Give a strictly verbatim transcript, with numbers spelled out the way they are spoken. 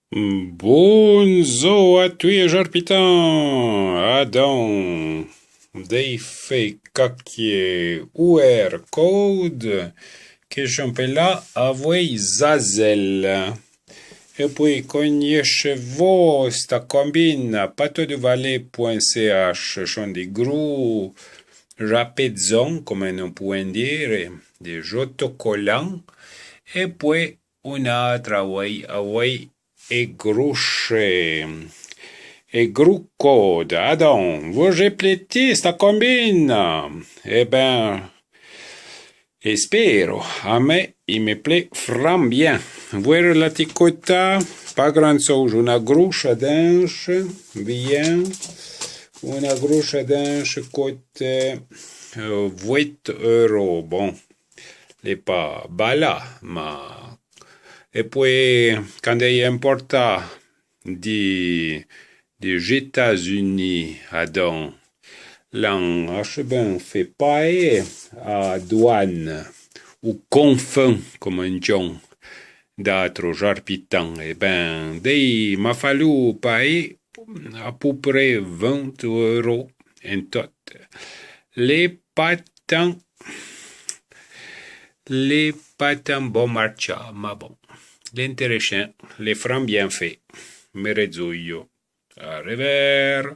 Bondzor a tui é j'arpitan. Adon, dei fé caque Q R code que j'ampela avoué Zazel. E poué, cognèche-vo sta combina, pato du valé point C H, chon di grou rapedzon, comme on pourrait dire, des autocollants, e poué un âtro avoué, avoué é grouche, é groucode. Adon, vo j'épléti sta combina? E ben, espéro, a mé, i me plé fran bien. Vouéro la ticota, pa gran tsouje, una groucha dinche, bien, una groucha dinche cote, euh, vouet euro, bon. L'é pa bala, ma... E poué, can d'é importa di, di j'États-Unis, adon, l'an ache ben fé paé a douane, ou confin, comme on dit, d'âtro j'arpitan. E ben, dei m'a falu paé à peu près vingt euros en tot. L'é pa tan, l'é pa tan bon marcha, ma bon. L'é intéressant, l'é fran bien fé. Me redzouyo. A revère.